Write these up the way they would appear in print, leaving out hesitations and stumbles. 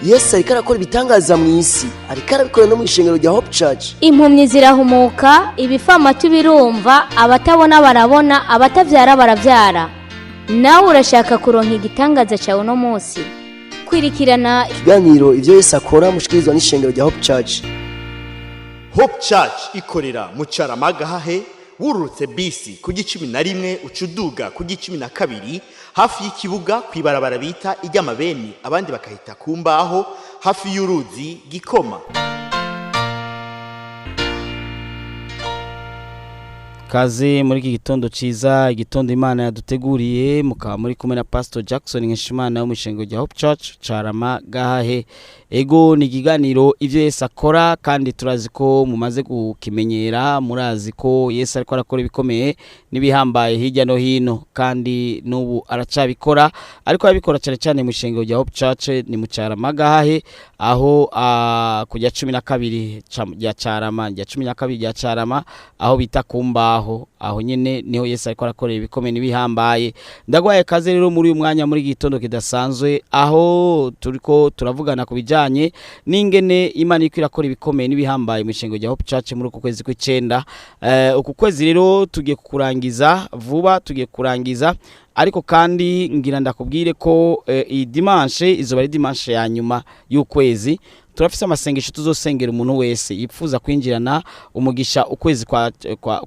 Yesu ariko arakora ibitangaza mu isi, ariko arabikora no mu ishengero rya Hope Church. Impumyi zirahumuka, ibifamatu birumva, abatabona barabona, abatavyara baravyara. Nawe urashaka kuronka igitangaza cyawe uno munsi? Kwirikirana ikiganiro ivyo Yesu akora mushikirizwa n'ishengero rya Hope Church. Hope Church ikorera mu Carama Gahahe, wururutse bisi ku gicumi na rimwe ucuduga ku gicumi na kabiri, hafi y'ikibuga kw'ibarabara bita iry'amabeni, abandi bakahita ku mbaho, hafi y'uruzi Gikoma. Kaze muri iki gitondo ciza, igitondo Imana yaduteguriye, mukaba muri kumwe na Pastor Jackson Nkeshimana wo mu ishengero rya Hope Church Carama Gahahe. Ego, ni ikiganiro ivyo Yesu akora, kandi turazi ko mumaze kukimenyera, murazi ko Yesu ariko arakora ibikomeye n'ibihambaye hirya no hino, kandi n'ubu aracabikora, ariko arabikora cyane cyane mu ishengero rya Hope Church ni mu Carama Gahahe, aho kujya 12 rya Carama, rya 12 rya Carama, aho bita kumba, aho nyene niho Yesu ariko arakorera ibikomeye n'ibihambaye. Ndagwaye kaze rero muri uyu mwanya, muri gitondo kidasanzwe, aho turiko turavugana ku bijanye n'ingene Imana iriko irakora ibikomeye n'ibihambaye mu ishengero rya Hope Church muri uku kwezi kw'icenda. Uku kwezi rero tugiye kukurangiza vuba, tugiye kurangiza, ariko kandi ngira ndakubwire ko iyi dimanche izoba ari dimanche ya nyuma y'ukwezi. Turafise amasengesho tuzosengera umuntu wese yipfuza kwinjirana umugisha ukwezi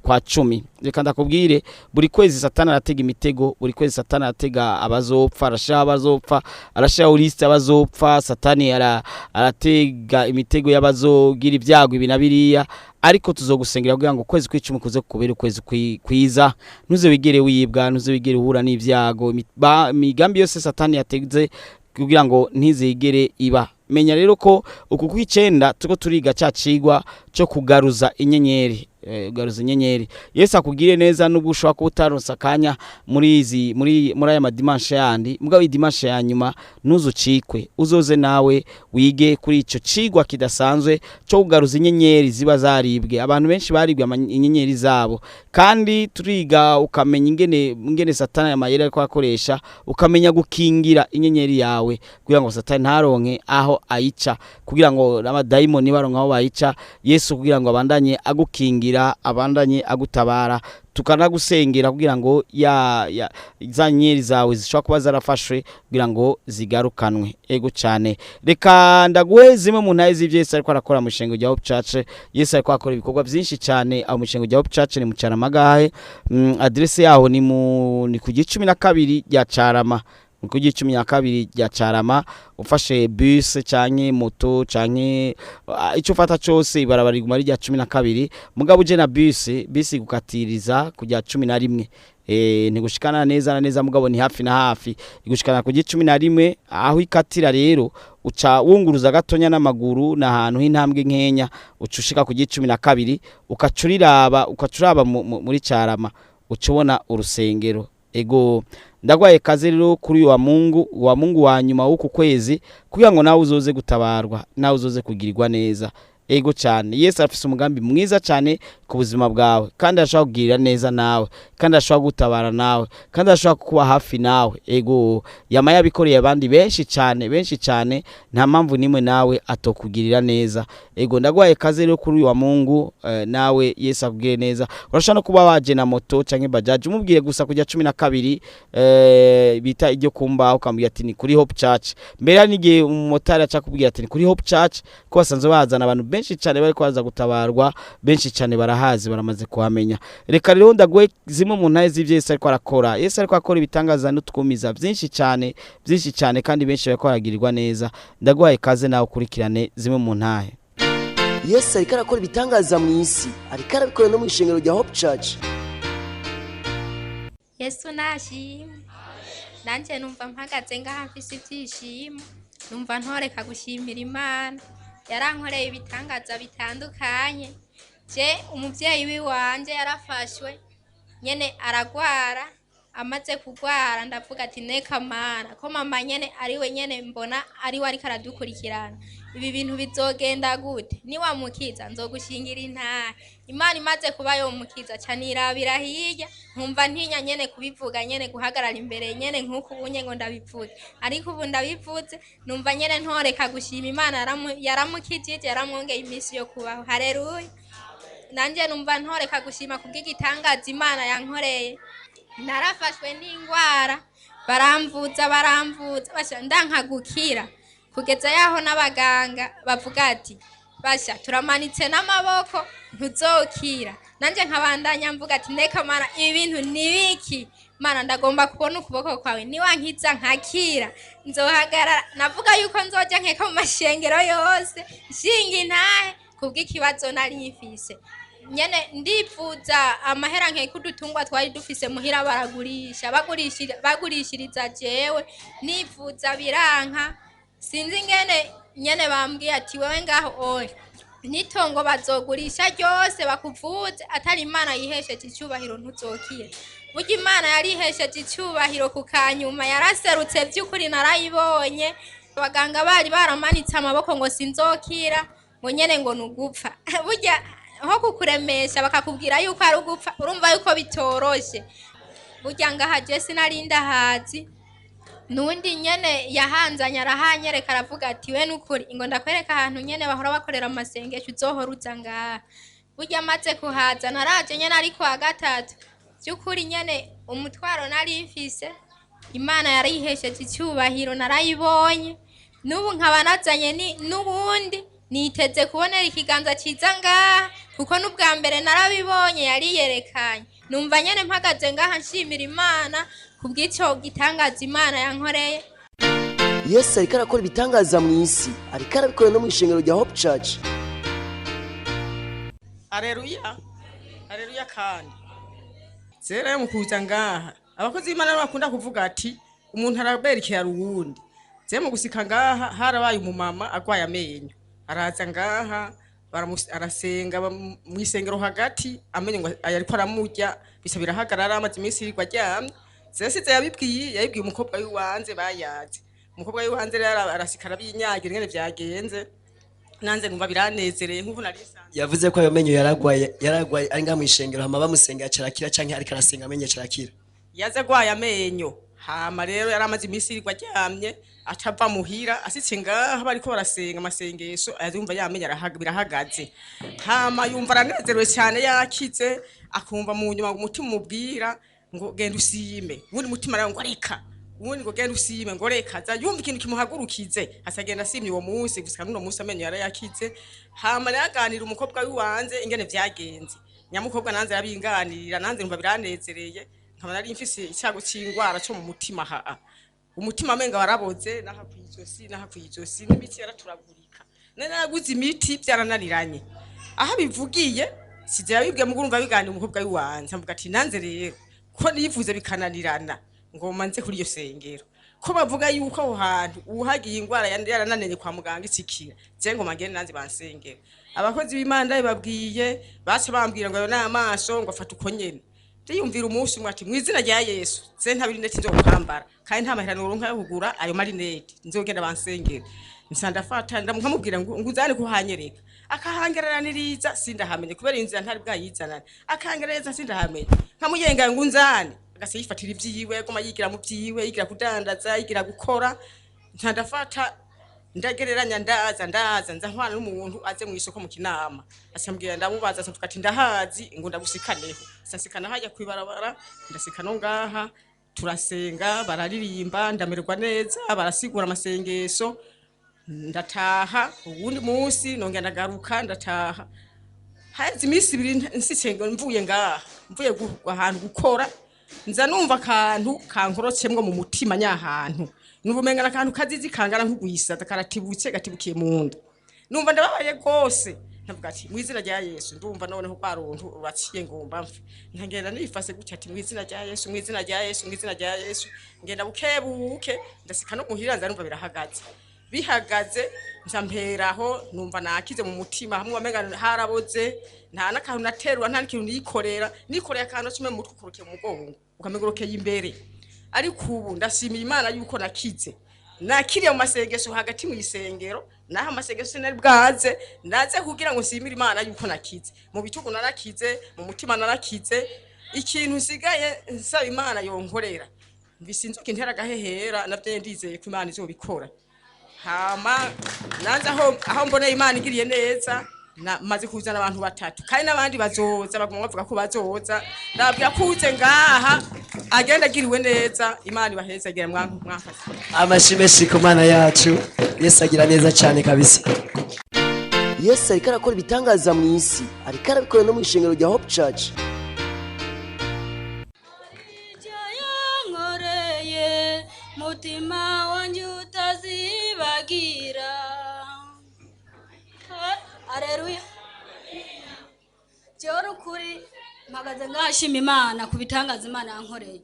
kwa cumi. Reka ndakubwire, buri kwezi Satani aratega imitego, buri kwezi Satani aratega abazopfa, arashira abazopfa, arashira liste abazopfa. Satani aratega imitego y'abazogira ibyago ibi na biriya, ariko tuzogusengera kugira ngo ukwezi kw'icumi kuze kubera ukwezi kwiza, ntuze wigere wibwa, ntuze wigere uhura n'ibyago, imigambi yose Satani yateze kugira ngo ntizigere iba. Menya rero ko uku kw'icenda tuko turiga ca cigwa cyo kugaruza inyenyeri. Kugaruza inyenyeri. Yesu akugire neza, nubwo ushobora kuba utaronse akanya muri izi muri muri aya madimanche yandi, mugabo idimanche ya nyuma ntuzucikwe, uzoze nawe wige kuri ico cigwa kidasanzwe cyo kugaruza inyenyeri ziba zaribwe. Abantu benshi baribwe inyenyeri zabo, kandi turiga ukamenya ingene Satani amayeri ariko akoresha, ukamenya gukingira inyenyeri yawe kugira ngo Satani ntaronke aho ayica, kugira ngo abadayimoni baronke aho bayica. Yesu kugira ngo abandanye agukingira, abandanye agutabara, tukanagusengera kugira ngo ya za nyenyeri zawe zishobora kuba zarafashwe kugira ngo zigarukanwe. Ego cyane, reka ndaguhe zimwe mu ntahe z'ivyo Yesu ariko arakora mu ishengero rya Hope Church. Yesu ariko akora ibikorwa byinshi cyane aho mu ishengero rya Hope Church ni mu Carama Gahahe. Adresse yaho ni ku gicumi na kabiri rya Carama, ku gicumi na kabiri rya Carama. Ufashe bus canke moto canke ico ufata cose, ibarabara riguma rya 12, mugabo uje na bus igukatiriza kujya 11. Ntigushikana neza na neza, mugabo ni hafi na hafi, igushikana ku 11. Aho ikatira rero uca wunguruza gatonya n'amaguru, na ahantu h'intambwe nkenya, uca ushika ku 12, ukacuraba muri Carama, uca ubona urusengero. Ego, ndagwaye kaze rero kuri wa Mungu, wa Mungu wa nyuma w'uku kwezi, kugira ngo nawe uzoze gutabarwa, nawe uzoze kugirirwa neza. Ego cyane, Yesu afise umugambi mwiza cyane ku buzima bwawe, kandi ashobora kugirira neza nawe, kandi ashobora gutabara nawe, kandi ashobora kuba hafi nawe. Ego, yama yabikoreye abandi benshi cyane, benshi cyane, nta mpamvu nimwe nawe atokugirira neza. Ego, ndagwaye kaze rero kuri wa Mungu, nawe Yesu akugirire neza. Urashobora no kuba waje na moto canke bajaji, umubwiye gusa kujya 12 bita iryo kumba, ukamubwira ati ni kuri Hope Church. Mbere hari n'igihe umumotari aca akubwira ati ni kuri Hope Church, ko basanzwe bazana abantu benshi cyane bariko baza gutabarwa, benshi cyane barahazi, baramaze kuhamenya. Reka rero ndaguhe zimwe mu ntahe z'ivyo Yesu ariko arakora. Yesu ariko akora ibitangaza n'utwumiza byinshi cyane, byinshi cyane, kandi benshi bariko baragirirwa neza. Ndaguhaye kaze nawe ukurikirane zimwe mu ntahe. Yesu ariko arakora ibitangaza mu isi, ariko arabikora no mu ishengero rya Hope Church. Yesu nashimwe. Nanje numva mpagaze ngaha mfise ibyishimo, numva ntoreka gushimira Imana. Yarankoreye ibitangaza bitandukanye. Je umuvyeyi wiwanje yarafashwe nyene aragwara. Amaze kugwara ndavuga ati neka Mana, ko mama nyene ari we nyene mbona ari we ariko aradukurikirana, ibi bintu bizogenda gute? Niwamukiza nzogushingira intahe. Imana imaze kuba yomukiza ca nirabira hirya, nkumva ntinya nyene kubivuga, nyene guhagarara imbere nyene nk'uku unye ngo ndabivuge, ariko ubu ndabivuze, numva nyene ntoreka gushima Imana. Yaramukijije, yaramwongeye iminsi yo kubaho. Haleluya! Nanjye numva ntoreka gushima kubw'igitangaza Imana yankoreye. Narafashwe n'indwara, baramvuza, baramvuza, basha ndanka gukira, kugeza yaho n'abaganga bavuga ati basha turamanitse n'amaboko, ntuzokira. Nanjye nkabandanya mvuga ati neka Mana, ibi bintu ni biki? Mana, ndagomba kubona ukuboko kwawe, niwankiza nkakira nzohagarara navuga yuko nzoja nkeka mu mashengero yose nshinga intahe kubw'ikibazo nari mfise. Nyene ndipfuza amahera nkeka udutungwa twari dufise muhira, baragurisha, bagurishiriza jewe nipfuza biranka. Sinzi ingene nyene bambwiye ati wewe ngaho oya, n'itongo bazogurisha ryose bakuvuze, atari Imana yihesheje icyubahiro ntuzokira. Burya Imana yarihesheje icyubahiro ku kanyuma, yaraserutse by'ukuri, narayibonye. Abaganga bari baramanitse amaboko ngo sinzokira, ngo nyene ngo nugupfa. Burya nko kukuremesha bakakubwira yuko ari ugupfa, urumva yuko bitoroshe. Burya ngaha je sinari ndahazi, nundi nyene yahanzanye arahanyereka, aravuga ati we nukuri ngo ndakwereka ahantu nyene bahora bakorera amasengesho, uzohora uza ngaha. Burya amaze kuhaza naraje nyene ari kuwa gatatu. By'ukuri nyene umutwaro nari mfise Imana yarihesheje icyubahiro, narayibonye. N'ubu nkaba nazanye n'ubundi niteze kubonera ikiganza cyiza ngaha, kuko n'ubwa mbere narabibonye yariyerekanye. Numva nyene mpagaze ngaha nshimira Imana kubw'icyo gitangaza Imana yankoreye. Yesu ariko arakora ibitangaza mu isi, ariko arabikora no mu ishengero rya Hope Church. Areruya, areruya! Kandi zera yo mu kuza ngaha, abakozi b'Imana bakunda kuvuga ati umuntu araberekera uwundi. Ze mu gusika ngaha harabaye umumama agwaye amenyo, araza ngaha, arasenga mw'isengero hagati, amenyo ngo ariko aramurya bisa birahagarara. Amaze iminsi yirirwa aryamye. Zesize yabibwiye umukobwa w'iwanze bayaze. Umukobwa w'iwanze rero arasika, arabinyagira ingene vyagenze. Nanze numva biranezereye nk'uko nari nsanzwe. Yavuze ko ayo menyo yaragwaye ari ngaha mw'ishengero, hama bamusenga acarakira, canke ariko arasenga amenyo acarakira? Yaza agwaye amenyo, hama rero yari amaze iminsi yirirwa aryamye, atava muhira. Asitse ngaha bariko barasenga amasengesho, yumva yamenyo birahagaze. Hama yumva aranezerewe cyane yakize. Akumva mu nyuma umutima umubwira ngo genda usime, ubundi mutima nawe ngo reka, ubundi ngo genda usime, ngo reka. Aza yumva ikintu kimuhagurukize, asagenda asimye uwo munsi. Gusa n'uno munsi amenyo yarayakize. Hama yaganira umukobwa w'iwanze ingene vyagenze, nyamukobwa nanze arabinganirira, nanze numva biranezereye. Nkaba nari mfise icyago c'ingwara co mu mutima haa, umutima amenga waraboze naha kw'ijosi, naha kw'ijosi, n'imiti yaraturagurika. Nari naraguze imiti byarananiranye. Aho bivugiye size yabibwiye mugu urumva biganira umukobwa w'iwanze, avuga ati nanze rero ko nivuze bikananirana, ngoma nze kuri iyo sengero, ko bavuga yuko aho hantu uhagiye ingwara yarananiranye kwa muganga itsikira, je ngoma ngende nanze bansengera. Abakozi b'Imana ndabibabwiye, baca bambwira ngo ayo ni amaso, ngo afata uko nyene. Ndiyumvira umunsi umwe ati mu izina rya Yesu, ze nta birineti nzokwambara, kandi nta mahera noronka yo kugura ayo marineti, nzogenda bansengera. Nsa ndafata nkamubwira ngo uzane kuhanyereka, akahangereraniriza sindahamenye kubera inzira ntari bwayizanane, akangerereza sindahamenye, nkamuyenga ngo unzane, agase yifatira ivyiwe, aguma yigira mu vyiwe, yigira kudandaza, yigira gukora. Nsa ndafata ndagereranya, ndaza nza ntwana n'umuntu aze mu isoko mu Kinama, asambwira, ndamubaza, asamvuga ati ndahazi, ngo ndagusikaneho. Sasikana hajya kwibarabara, ndasika no ngaha, turasenga, bararirimba, ndamererwa neza, barasigura amasengesho, ndataha. Uwundi munsi nongera ndagaruka, ndataha. Haheze iminsi 2 nsitse mvuye ngaha, mvuye ahantu gukora, nza numva akantu kankorotsemwo mu mutima nyahantu, numva umenga akantu kazizi kangana nk'ugwisaza karatibutse, gatibukiye mu nda. Numva ndababaye rwose, ndavuga ati mu izina rya Yesu, ndumva noneho rwa runtu ruraciye, ngomba mfe. Nkagenda nifase gutya ati mu izina rya Yesu, mu izina rya Yesu, mu izina rya Yesu. Ngenda buke buke, ndasika no muhira, nza numva birahagaze. Bihagaze nca mperaho, numva nakize mu mutima, hamwe wamenga haraboze, nta n'akantu naterura, nta n'ikintu nikorera. Nikoreye akantu kimwe mu mutwe ukorokeye mu mugongo, ukamenga urokeye imbere. Ariko ubu ndashimiye Imana yuko nakize. Nakiriye mu masengesho hagati mu isengero, naho amasengesho sinari bwaze, naze kugira ngo nshimire Imana yuko nakize. Mu bitugu narakize, mu mutima narakize. Ikintu nsigaye nsaba Imana yonkorera, mvise inzoka intera agahehera, navyo ndizeye ko Imana izobikora. Hama nanze aho mboneye Imana igiriye neza, maze kuzana abantu batatu, kandi n'abandi bazoza, baguma bavuga ko bazoza. Ndababwira ko uze ngaha agenda agiriwe neza. Imana ibahezagire, mwamfashe. Amashi menshi ku Mana yacu. Yesu agira neza cyane kabisa. Yesu ariko arakora ibitangaza mu isi, ariko arabikora no mu ishengero rya Hope Church. Icyo yankoreye, mutima wanjye utazibagira. Areruya. Jewe n'ukuri mpagaze ngashima Imana ku bitangaza Imana yankoreye.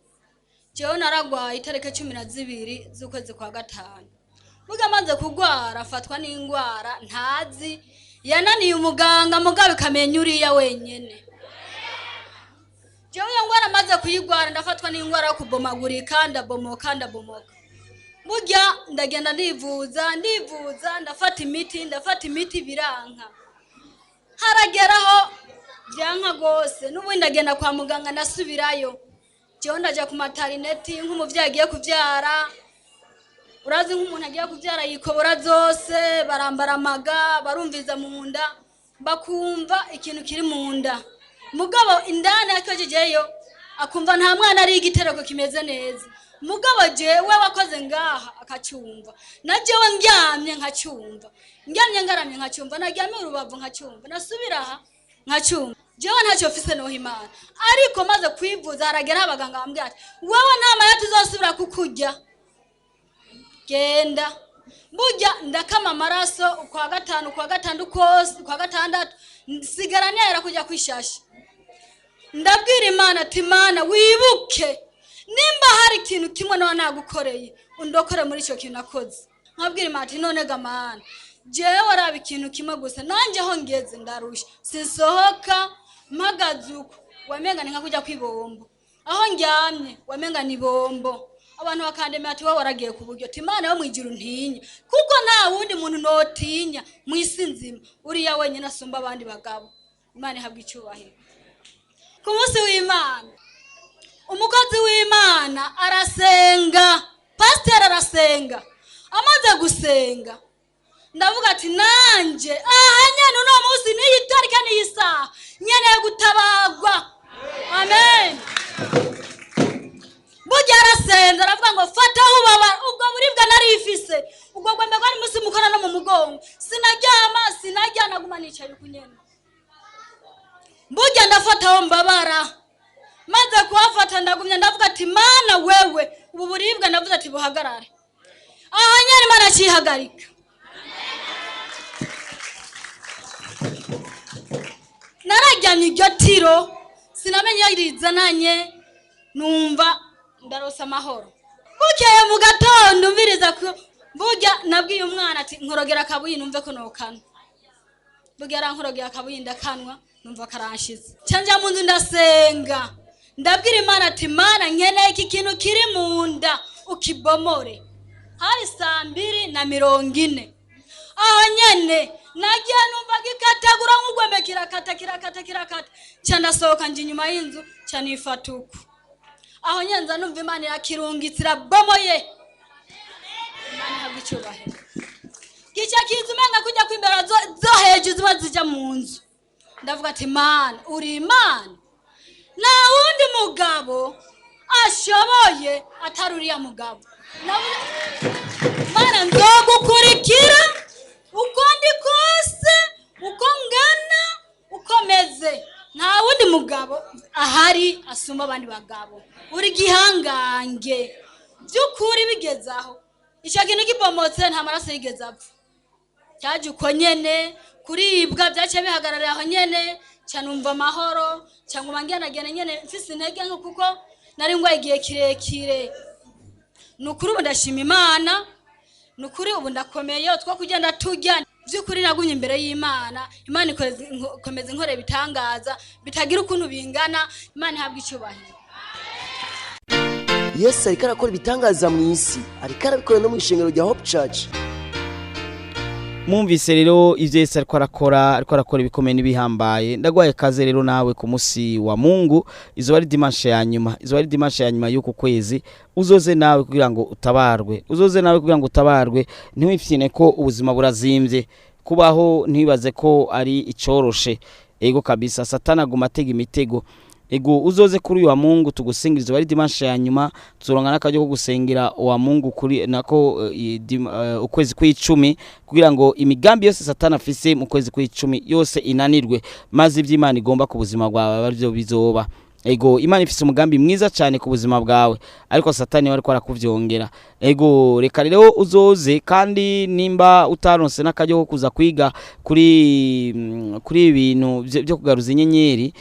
Jewe naragwaye itariki 12 z'ukwezi kwa gatanu. Burya amaze kugwara, afatwa n'ingwara ntazi yananiye umuganga, mugabo ikamenya uriya wenyene. Jewe iyo ngwara amaze kuyigwara, ndafatwa n'ingwara yo kubomagurika, ndabomoka, ndabomoka. Burya ndagenda ndivuza, ndivuza, ndafata imiti, ndafata imiti, biranka. Harageraho byanka rwose, n'ubundi ndagenda kwa muganga, ndasubirayo. Jewe ndaja ku maternité nk'umuvyeyi agiye kuvyara. Urazi nk'umuntu agiye kuvyara yikobora zose, barambara amaga, barumviza mu nda, bakumva ikintu kiri mu nda. Mugabo indani akejejeyo akumva nta mwana ari, igitereko kimeze neza. Mugabo jewe wakoze ngaha akacyumva, na jewe ndyamye nkacyumva, ndyamye ngaramye nkacyumva, naryamye urubavu nkacyumva, nasubira aha nkacyumva. Jewe ntacyo mfise noha Imana, ariko maze kwivuza haragera abaganga bambwira ati: "Wewe nta mahera tuzosubira kukurya, genda." Burya ndakama amaraso ukwa gatanu, ukwa gatanu kose, ukwa gatandatu nsigara nera kujya kwishasha. Ndabwira Imana ati: "Imana, wibuke nimba hari ikintu kimwe nawe nagukoreye, undokore muri icyo kintu nakoze." Nkabwira Imana ati: "None ga Mana, jewe waraba ikintu kimwe gusa, nanjye aho ngeze ndarusha, sinsohoka, mpagaze uko wamenga ni nka kujya kwibombo, aho ndyamye wamenga ni bombo." Abantu bakandemera ati: "Wowe waragiye ku buryo." Ati: "Imana yo mwigira untinya, kuko nta wundi muntu notinya mu isi nzima, uriya wenyine asumba abandi bagabo." Imana ihabwa icyubahiro. Ku munsi w'Imana, umukozi w'Imana arasenga, pasiteri arasenga. Amaze gusenga ndavuga ati: "Nanjye aha nyene uno munsi, n'iyi tariki, n'iyi saha, nkeneye gutabagwa." Amen. Burya arasenze, aravuga ngo: "Fata aho ubabara." Ubwo buribwa narifise, ubwo gwembe bwari munsi mukora no mu mugongo, sinaryama, sinarya, naguma nicaye uku nyene. Burya ndafata aho mbabara. Maze kuhafata ndagumya ndavuga ati: "Mana wewe, ubu buribwa," ndavuze ati: "Buhagarare." Aha nyene Imana acihagarika. Nararyamye iryo tiro sinamenye iyo rizananye, numva ndarosa amahoro. Bukeye mu gatondo, umviriza ko burya nabwiye umwana ati: "Nkorogera akabuyi numve ko nokanwa." Burya yarankorogera akabuyi, ndakanwa, numva karanshize. Nca mu nzu ndasenga, ndabwira Imana ati: "Mana, nkeneye iki kintu kiri mu nda ukibomore." Hari 2:40. Aho nyene nagiye numva gikatagura nk'ugwembe, kirakata, kirakata, kirakata. Nca ndasohoka, nja inyuma y'inzu, nca nifata uko. Aho nyene nza numva Imana irakirungitse, irabomoye. Imana ihabwa icyubahiro. Gica kiza umenga kujya kwimbera zo hejuru ziba zija mu nzu. Ndavuga ati: "Mana, uri Imana, nta wundi mugabo ashoboye atari uriya mugabo." Mana, nzogukurikira uko ndi kose, uko ngana, uko meze. Nta wundi mugabo ahari asumba abandi bagabo, uri gihangange by'ukuri. Bigeze aho icyo kintu gibomotse, nta maraso yigeze apfa, cyaje uko nyene. Kuribwa byaciye bihagararira aho nyene. Ca numva amahoro, ca nguma ngendagenda nyene mfise intege nke, kuko nari ngwaye igihe kirekire. Ni ukuri ubu ndashima Imana. Ni ukuri ubu ndakomeye, two kugenda turya. By'ukuri nagumye imbere y'Imana, Imana ikomeza inkorera ibitangaza bitagira ukuntu bingana. Imana ihabwa icyubahiro. Yesu ariko arakora ibitangaza mu isi, ariko arabikora no mu ishengero rya Hope Church. Mwumvise rero ivyo Yesu ariko arakora, ariko arakora ibikomeye n'ibihambaye. Ndagwaye kaze rero nawe ku musi wa Mungu, izoba ari dimanche ya nyuma, izoba ari dimanche ya nyuma y'uku kwezi. Uzoze nawe kugira ngo utabarwe, uzoze nawe kugira ngo utabarwe. Ntiwifyine ko ubuzima burazimvye, kubaho ntibaze ko ari icoroshe. Ego kabisa, Satana aguma atega imitego. Ego, uzoze kuri uyu wa Mungu tugusingiriza, bari dimanche ya nyuma, tuzoronka n'akaryo ko gusengera wa Mungu kuri nako ukwezi kw'icumi, kugira ngo imigambi yose Satana afise mu kwezi kw'icumi yose inanirwe, maze ivy'Imana igomba ku buzima bwawe arivyo bizoba. Ego, Imana ifise umugambi mwiza cyane ku buzima bwawe, ariko Satani we ariko arakuvyongera. Ego, reka rero uzoze. Kandi nimba utaronse n'akaryo ko kuza kwiga kuri ibintu byo kugaruza inyenyeri,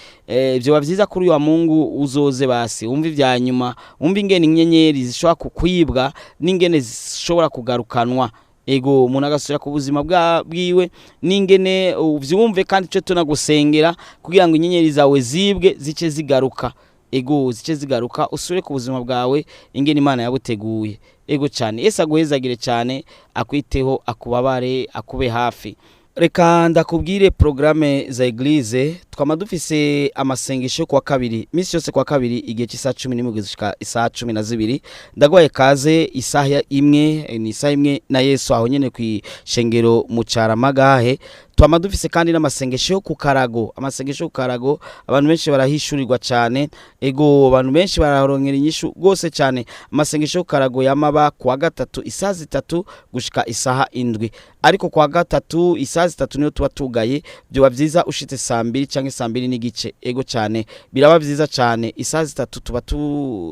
vyoba vyiza kuri uyu wa Mungu uzoze basi umva ivya nyuma, umva ingene inyenyeri zishobora kukwibwa n'ingene zishobora kugarukanwa. Ego, umuntu agasubira ku buzima bwiwe n'ingene uvyumve, kandi ico tunagusengera kugira ngo inyenyeri zawe zibwe zice zigaruka. Ego, zice zigaruka, usubire ku buzima bwawe ingene Imana yabuteguye. Ego cyane, Yesu aguhezagire cyane, akwiteho, akubabare, akube hafi. Reka ndakubwire programme za église. Twama dufise amasengesho kwa kabiri, misi yose kwa kabiri, igihe cy'isaha 11 gushika isaha 12. Ndagwaye kaze isaha imwe, ni isaha imwe na Yesu aho nyene kwishengero mu Caramagahe. Twama dufise kandi n'amasengesho yo ku karago, amasengesho yo ku karago abantu benshi barahishurirwa cyane. Ego, abantu benshi bararonkera inyishu gose cyane. Amasengesho yo ku karago yamaba kuwa gatatu isaha 3 gushika isaha 7, ariko kuwa gatatu isaha 3 niyo tuba tugaye. Byoba vyiza ushitse saa 2 canke saa 2:15. Ego cyane, biraba vyiza cyane. Isaha 3 tuba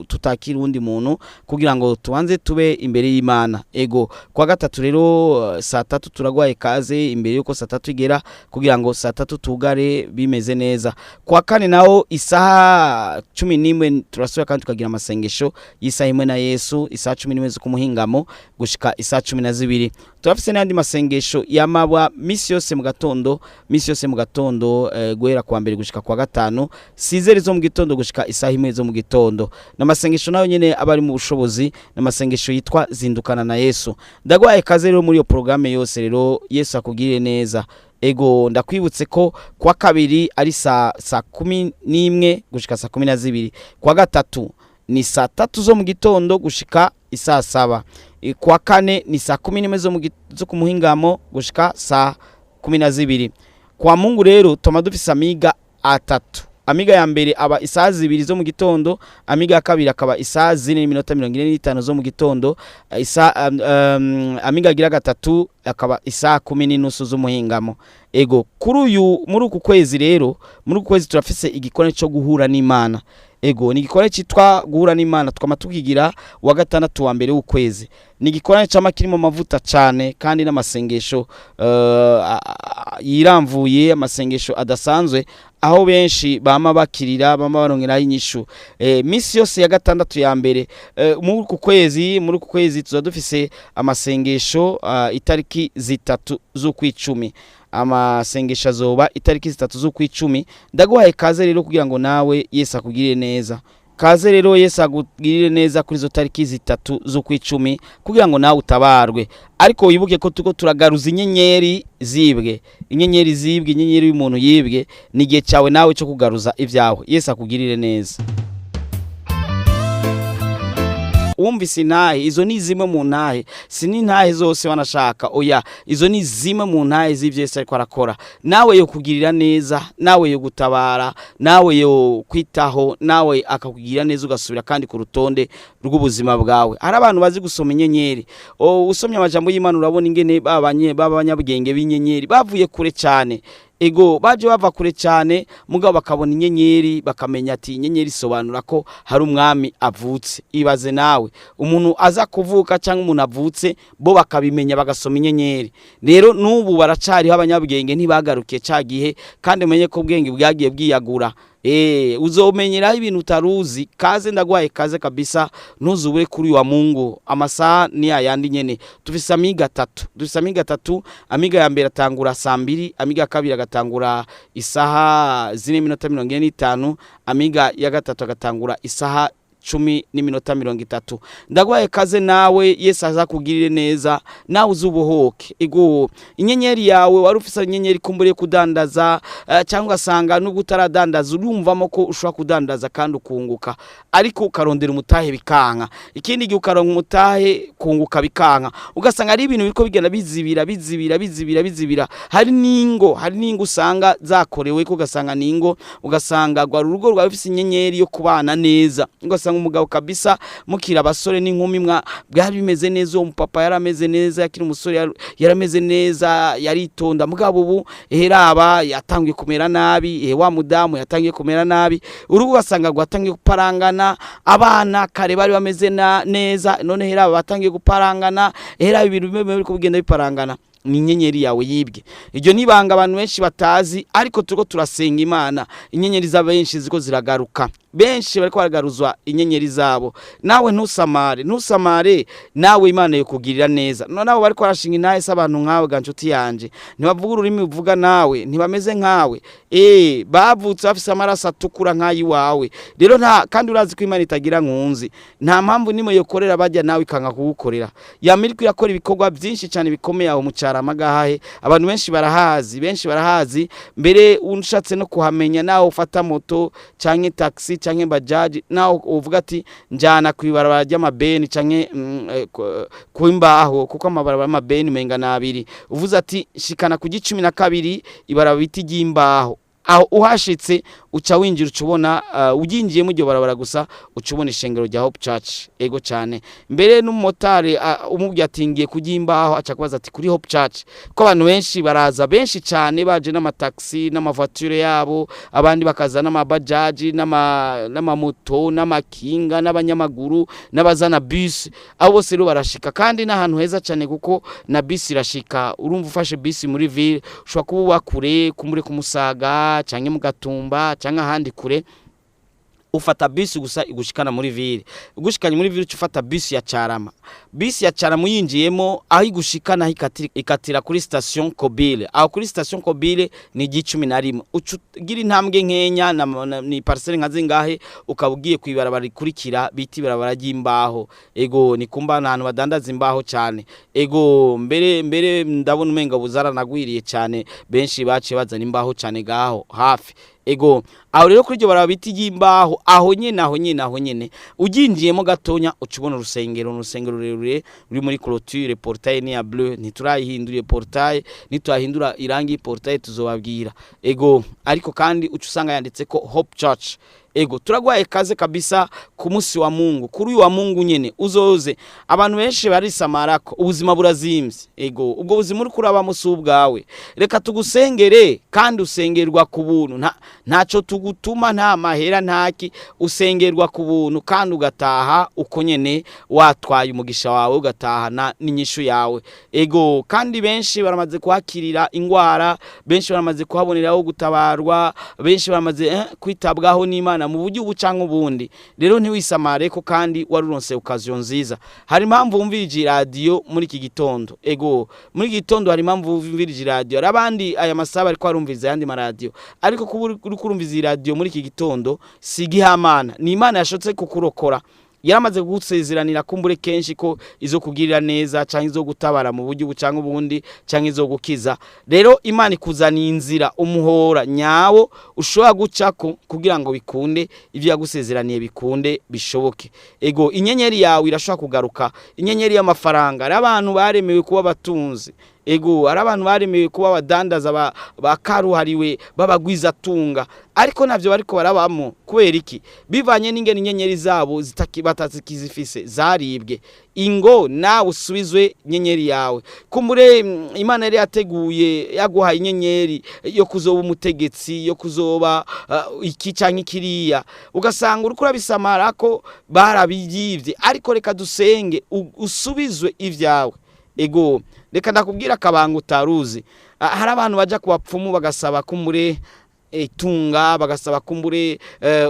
tutakira uwundi muntu kugira ngo tubanze tube imbere y'Imana. Ego, kuwa gatatu rero saa 3 turagwaye kaze imbere yuko saa 3 igera, kugira ngo saa 3 tugare bimeze neza. Kuwa kane naho isaha 11 turasubira kandi tukagira amasengesho y'isaha imwe na Yesu, isaha 11 zo kumuhingamo gushika isaha 12. Turafise n'andi masengesho yamabwa misi yose mu gatondo, misi yose mu gatondo, guhera kuwa mbere gushika kuwa gatanu, sizeri zo mu gitondo gushika isaha imwe zo mu gitondo. N'amasengesho nayo nyene aba ari mu bushobozi, n'amasengesho yitwa zindukana na Yesu. Ndagwaye kaze rero muri iyo programme yose rero, Yesu akugirire neza. Ego, ndakwibutse ko kuwa kabiri ari saa 11 gushika saa 12, kuwa gatatu ni saa 3 zo mu gitondo gushika isaa 7, kuwa kane ni saa 11 zo kumuhingamo gushika saa 12. Kwa Mungu rero tuma dufise amiga atatu. Amiga ya mbere aba isaha 2 zo mu gitondo, amiga ya kabiri akaba isaha 4:45 zo mu gitondo, amiga agira gatatu akaba isaha 10:30 z'umuhingamo. Ego, kuri uyu muri uku kwezi rero, muri uku kwezi turafise igikone cyo guhura n'Imana. Ego, ni igikone cyitwa guhura n'Imana, twama tukigira wa gatandatu wa mbere w'ukwezi. Ni igikone cama kirimo amavuta cyane kandi n'amasengesho yiramvuye, amasengesho adasanzwe aho benshi bama bakirira, bama barongera inyishu. Misi yose ya gatandatu ya mbere muri uku kwezi tuza dufise amasengesho itariki 3 z'ukwicumi. Amasengesho azoba itariki 3 z'ukwicumi. Ndaguhaye kaze rero kugira ngo nawe Yesu akugirire neza. Kaze rero Yesu akugirire neza kuri izo tariki 3 z'ukwicumi kugira ngo nawe utabarwe. Ariko wibuke ko tuko turagaruza inyenyeri zibwe, inyenyeri zibwe, inyenyeri y'umuntu yibwe. Ni igihe cyawe nawe cyo kugaruza ibyawe. Yesu akugirire neza. Wumvise intahe, izo ni zimwe mu ntahe, si n'intahe zose wanashaka, oya, izo ni zimwe mu ntahe z'ivyo Yesu ariko arakora. Nawe yo kugirira neza, nawe yo gutabara, nawe yo kwitaho, nawe akakugirira neza ugasubira kandi ku rutonde rw'ubuzima bwawe. Hari abantu bazi gusoma inyenyeri. Usomye amajambo y'Imana urabona ingene babanyabwenge b'inyenyeri bavuye kure cyane. Ego, baje bava kure cyane, mugabo bakabona inyenyeri bakamenya ati inyenyeri isobanura ko hari umwami avutse. Ibaze nawe umuntu aza kuvuka cyangwa umuntu avutse, bo bakabimenya bagasoma inyenyeri. Rero n'ubu baracariho abanyabwenge, ntibagarukiye ca gihe, kandi umenye ko ubwenge bwagiye bwiyagura. Uzomenyeraho ibintu utaruzi. Kaze, ndagwaye kaze kabisa, ntuzubure kuri wa Mungu. Amasaha ni ayandi nyene. Tufise amiga atatu, dufise amiga atatu. Amiga ya mbere atangura saa 2, amiga ya kabiri agatangura isaha 4:45, amiga ya gatatu agatangura isaha 10:30. Ndagwaye kaze nawe, Yesu azakugirire neza, nawe uzubohoke. Ego, inyenyeri yawe wari ufise, inyenyeri kumbure kudandaza, cyangwa ugasanga nubwo utaradandaza urumvamo ko ushobora kudandaza kandi ukunguka, ariko ukarondera umutahe bikanka. Ikindi gihe ukaronka umutahe, kunguka bikanka, ugasanga ari ibintu biriko bigenda bizibira, bizibira, bizibira, bizibira. Hari n'ingo usanga zakorewe ko, ugasanga ningo, ugasanga rwa urugo rwawe rufise inyenyeri yo kubana neza, ugasanga umugabo kabisa, mukira abasore n'inkumi mwa bwari bimeze neza, uwo mupapa yarameze neza, yakiri umusore yarameze neza, yaritonda, mugabo ubu eheraba yatangiye kumera nabi, wa mudamu yatangiye kumera nabi, urugo ugasanga rwatangiye guparangana. Abana kare bari bameze neza, none heraba batangiye guparangana, heraba ibintu bimwe bimwe biriko bigenda biparangana. Ni inyenyeri yawe yibwe. Iryo nibanga abantu benshi batazi, ariko turiko turasenga Imana, inyenyeri za benshi ziko ziragaruka, benshi bariko baragaruzwa inyenyeri zabo. Nawe ntusamare, ntusamare, nawe Imana yokugirira neza. None abo bariko barashinga intahe se abantu nkawe ga nshuti yanje, ntibavuga ururimi uvuga nawe, ntibameze nkawe, bavutse bafise amaraso atukura nk'ayiwawe. Rero nta kandi urazi ko Imana itagira nkunzi, nta mpamvu nimwe yokorera bajya nawe ikanga kugukorera. Yama iriko irakora ibikorwa byinshi cyane bikomeye aho mu Carama gahahe. Abantu benshi barahazi, benshi barahazi. Mbere ushatse no kuhamenya, nawe ufata moto canke taxi canke bajaji, nawe uvuga ati njana kwibarabara ry'amabeni canke ku imbaho, kuko amabarabara y'amabeni umenga nabiri, uvuze ati shikana ku 12, ibarabara biti ry'imbaho, aho uhashitse uca winjira, uca ubona, uginjiyemo iryo barabara gusa uca ubona ishengero rya Hope Church. Ego cyane. Mbere n'umumotari umubwiye ati ngiye kujya imbaho, aca kubaza ati kuri Hope Church, ko abantu benshi baraza, benshi cyane, baje n'amataxi n'amavoiture yabo, abandi bakaza n'amabajaji n'amamoto n'amakinga n'abanyamaguru n'abazana bus, abo bose rero barashika. Kandi n'ahantu heza cyane kuko na bus irashika. Urumva ufashe bus muri ville, ushobora kuba uba kure, kumure kumusaga canke mu Gatumba canke ahandi kure, ufata bisi gusa igushikana muri ville. Igushikanye muri ville, uca ufata bisi ya Carama. Bisi ya Carama uyinjiyemo, aho igushikana ikatira kuri station Kobile. Aho kuri station Kobile ni 11, uca ugira intambwe nkenya ni parcelle nka zingahe, ukaba ugiye kwibarabara rikurikira bita ibarabara ry'imbaho. Ego, ni kumba ahantu badandaza imbaho cyane. Ego, mbere ndabona umenga buzaranagwiriye cyane, benshi baciye bazana imbaho cyane gaho hafi. Ego, aho rero kuri iryo barabara bita iry'imbaho, aho nyene, aho nyene, aho nyene uginjiyemo gatonya uca ubona urusengero. Urusengero rurerure ruri muri clôture, portail ni ya bleu, ntiturayihinduriye portail, nitwahindura irangi portail tuzobabwira. Ego, ariko kandi uca usanga yanditse ko Hope Church. Ego, turagwaye kaze kabisa ku munsi wa Mungu, kuri uyu wa Mungu nyene uzoze. Abantu benshi barisamarako, ubuzima burazimvye. Ego, ubwo buzima uri kurabamo si ubwawe. Reka tugusengere, kandi usengerwa ku buntu, ntaco tugutuma, nta mahera, ntaki, usengerwa ku buntu kandi ugataha uko nyene watwaye umugisha wawe, ugatahana n'inyishu yawe. Ego, kandi benshi baramaze kuhakirira ingwara, benshi baramaze kuhaboneraho gutabarwa, benshi baramaze kwitabwaho n'Imana mu buryo ubu canke ubundi. Rero ntiwisamare ko kandi waruronse occasion nziza. Hari impamvu wumvirije iradiyo muri iki gitondo. Ego, muri iki gitondo hari impamvu wumvirije iradiyo. Hari abandi aya masaha bariko barumviriza ayandi maradiyo, ariko kuba uri kurumviza iradiyo muri iki gitondo si igihamana, ni Imana yashotse kukurokora. Yaramaze kugusezeranira kumbure kenshi ko izo kugirira neza canke izo gutabara mu buryo ubu canke ubundi canke izo gukiza. Rero Imana ikuzaniye inzira, umuhora nyawo ushobora gucako kugira ngo bikunde, ivyo yagusezeraniye bikunde, bishoboke. Ego, inyenyeri yawe irashobora kugaruka, inyenyeri y'amafaranga. Hari abantu baremewe kuba abatunzi. Ego, hari abantu baremewe kuba abadandaza bakaruhariwe, babagwizatunga, ariko navyo bariko barabamo. Kubera iki? Bivanye n'ingene inyenyeri zabo batazikizifise, zaribwe. Ingo nawe usubizwe inyenyeri yawe. Kumbure Imana yari yateguye, yaguhaye inyenyeri yo kuzoba umutegetsi, yo kuzoba iki canke ikiriya, ugasanga uriko urabisamara ko barabiyivye. Ariko reka dusenge usubizwe ivyawe. Ego, reka ndakubwira akabanga utaruzi. Hari abantu baja ku bapfumu bagasaba kumure itunga, bagasaba kumbure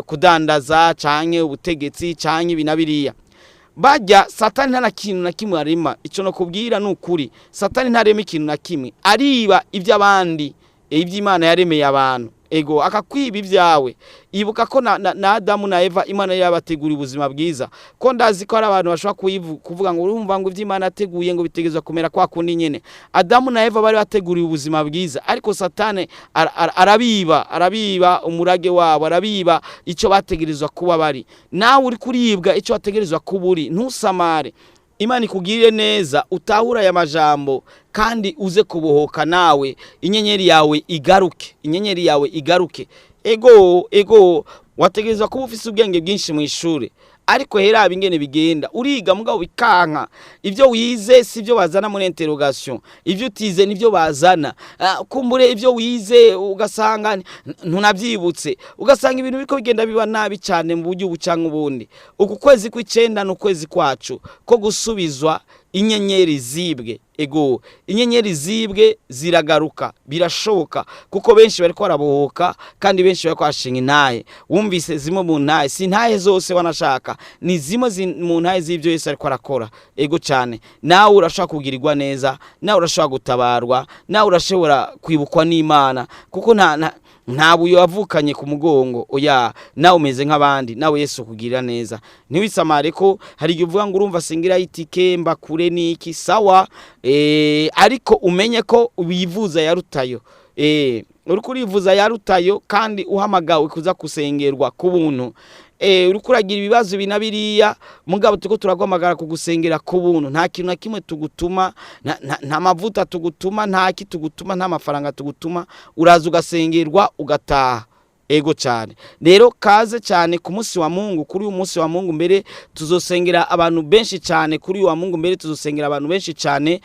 kudandaza canke ubutegetsi canke ibi na biriya. Bajya Satani nta na kintu na kimwe arema. Ico no kubwira ni ukuri, Satani ntarema ikintu na kimwe, ariba iby'abandi, iby'Imana yaremeye abantu. Ego, akakwiba ibyawe. Ibuka ko na Adamu na Eva Imana yabateguriye ubuzima bwiza. Ko ndazi ko hari abantu bashobora kuvuga ngo urumva ngo iby'Imana yateguye ngo bitegezwa kumera kwa kundi nyene. Adamu na Eva bari bateguriye ubuzima bwiza, ariko Satani arabiba umurage wabo, arabiba icyo bategerezwa kuba bari. Nawe uri kuribwa icyo wategerezwa kuba uri, ntusamare. Imana ikugirire neza, utahura aya majambo kandi uze kubohoka nawe, inyenyeri yawe igaruke, inyenyeri yawe igaruke. Ego, wategerezwa kuba ufise ubwenge bwinshi mu ishure, ariko hera ingene bigenda uriga mugabo bikanka. Ibyo wize si byo bazana muri interrogation, ibyo utize nibyo bazana. Kumbure ibyo wize ugasanga ntunabyibutse, ugasanga ibintu biriko bigenda biba nabi cyane mu buryo bucanga ubundi. Uku kwezi kw'icenda ni ukwezi kwacu ko gusubizwa inyenyeri zibwe. Ego, inyenyeri zibwe ziragaruka, birashoboka, kuko benshi bariko barabohoka kandi benshi bariko bashinga intahe. Wumvise zimwe mu ntahe, si intahe zose wanashaka, ni zimwe mu ntahe z'ibyo Yesu ariko arakora. Ego cyane, nawe urashobora kugirirwa neza, nawe urashobora gutabarwa, nawe urashobora kwibukwa n'Imana, kuko nta buyo wavukanye ku mugongo. Oya, nawe umeze nk'abandi, nawe Yesu kugirira neza. Ntiwisamare ko hari igihe uvuga ngo urumva singira itike mbakure niki, sawa, ariko umenye ko wivuza yarutayo. Uriko urivuza yarutayo kandi uhamagawe kuza kusengerwa ku buntu. Uriko uragira ibibazo ibi na biriya, mugabo turiko turaguhamagara kugusengera ku buntu. Nta kintu na kimwe tugutuma, nta mavuta tugutuma, nta ki tugutuma, nta mafaranga tugutuma, uraza ugasengerwa ugataha. Ego cyane. Rero kaze cyane ku munsi wa Mungu. Kuri uyu munsi wa Mungu mbere tuzosengera abantu benshi cyane. Kuri uyu wa Mungu mbere tuzosengera abantu benshi cyane,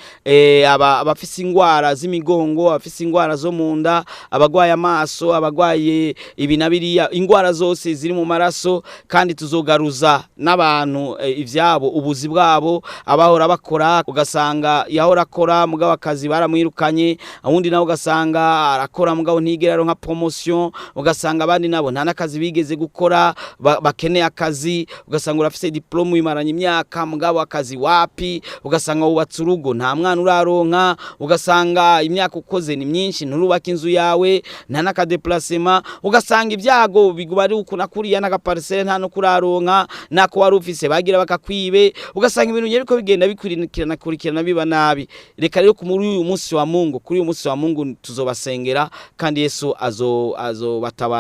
abafise ingwara z'imigongo, abafise ingwara zo mu nda, abagwaye amaso, abagwaye ibi na biriya, ingwara zose ziri mu maraso. Kandi tuzogaruza n'abantu ivyabo, ubuzi bwabo, abahora bakora ugasanga yahora akora mugabo akazi baramwirukanye, awundi nawe ugasanga arakora mugabo ntigera aronka promotion, ugasanga abandi nabo nta nakazi bigeze gukora, bakeneye akazi. Ugasanga urafise diplome uyimaranye imyaka mugabo akazi wapi, ugasanga wubatse urugo nta mwana uraronka, ugasanga imyaka ukoze ni myinshi nturubaka inzu yawe, nta n'akadeplacement, ugasanga ibyago biguba ari uku na kuriya, n'agaparcelle nta no kuraronka, nako wari ufise bagira bakakwibe, ugasanga ibintu biriko bigenda bikurikirana kurikirana biba nabi. Reka rero kuri uyu munsi wa Mungu, kuri uyu munsi wa Mungu tuzobasengera kandi Yesu azobatabara,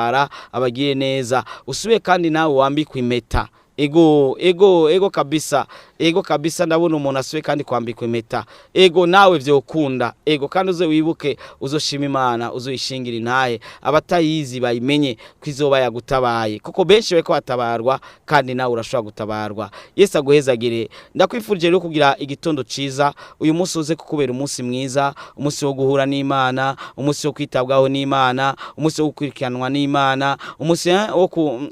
abagire neza. Usubiye kandi nawe wambikwe impeta. Ego, ego, ego kabisa, ego kabisa. Ndabona umuntu asubiye kandi kwambikwa impeta. Ego, nawe vyokunda. Ego, kandi uze wibuke uzoshima Imana, uzoyishingira intahe, abatayizi bayimenye ko izoba yagutabaye, kuko benshi bariko batabarwa kandi nawe urashobora gutabarwa. Yesu aguhezagire. Ndakwifurije rero kugira igitondo ciza. Uyu munsi uze kukubera umunsi mwiza, umunsi wo guhura n'Imana, umunsi wo kwitabwaho n'Imana, umunsi wo gukurikiranwa n'Imana, umunsi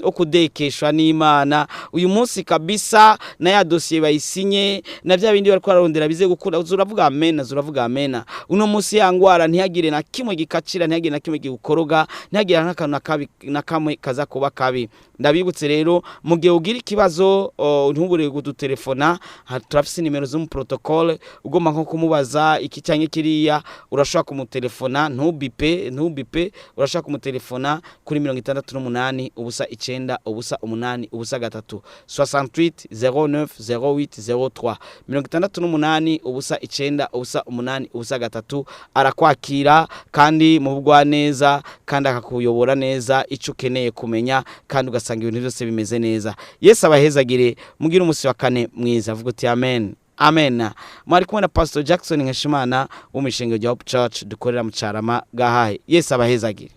wo kudekeshwa n'Imana. Uyu munsi kabisa na ya dossier bayisinye, na bya bindi bariko bararondera bize gukunda. Uravuga amen, uravuga amen. Uno munsi ya ngwara ntihagire na kimwe gikacira, ntihagire na kimwe gikoroga, ntihagire n'akantu na kamwe kaza kuba kabi. Ndabibutse rero, mu gihe ugira ikibazo ntubure kudutelefona, turafise nimero zo mu protocole. Ugomba nko kumubaza iki canke kiriya, urashobora kumutelefona, ntubipe, urashobora kumutelefona kuri 68 0 9 0 8 0 3, 68 09 08 03, 68 0 9 0 8 0 3. Arakwakira kandi mu bugwa neza, kandi akakuyobora neza ico ukeneye kumenya, kandi ugasanga ibintu byose bimeze neza. Yesu abahezagire, mugire umunsi wa kane mwiza. Vuga uti amen, amen. Mwari kumwe na Pastor Jackson Nkeshimana wo mu ishengero rya Hope Church dukorera mu Carama Gahahe. Yesu abahezagire.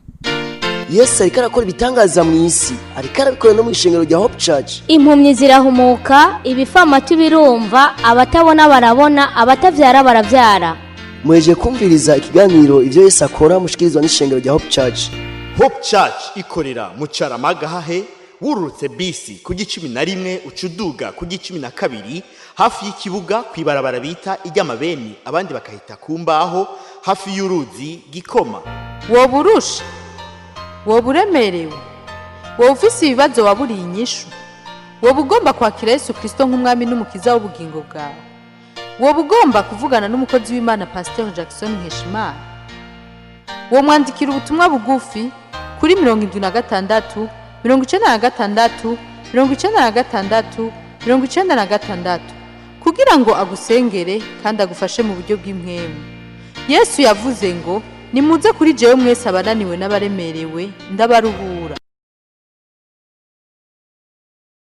Yesu ariko arakora ibitangaza mu isi, ariko arabikora no mu ishengero rya Hope Church. Impumyi zirahumuka, ibifamatu birumva, abatabona barabona, abatavyara baravyara. Muhejeje kumviriza ikiganiro ivyo Yesu akora, mushikirizwa n'ishengero rya Hope Church. Hope Church ikorera mu Carama Gahahe, wururutse bisi ku 11 uca uduga ku 12, hafi y'ikibuga kw'ibarabara bita iry'amabeni, abandi bakahita ku mbaho, hafi y'uruzi Gikoma. Woburusha. Woba uremerewe, woba ufise ibibazo waburiye inyishu, woba ugomba kwakira Yesu Kirisito nk'umwami n'umukiza w'ubugingo bwawe, woba ugomba kuvugana n'umukozi w'Imana Pasiteri Jackson Nkeshimana, womwandikira ubutumwa bugufi kuri 76 96 96 96 kugira ngo agusengere kandi agufashe mu buryo bw'impwemu. Yesu yavuze ngo: "Nimuze kuri jewe mwese abananiwe n'abaremerewe, ndabaruhura."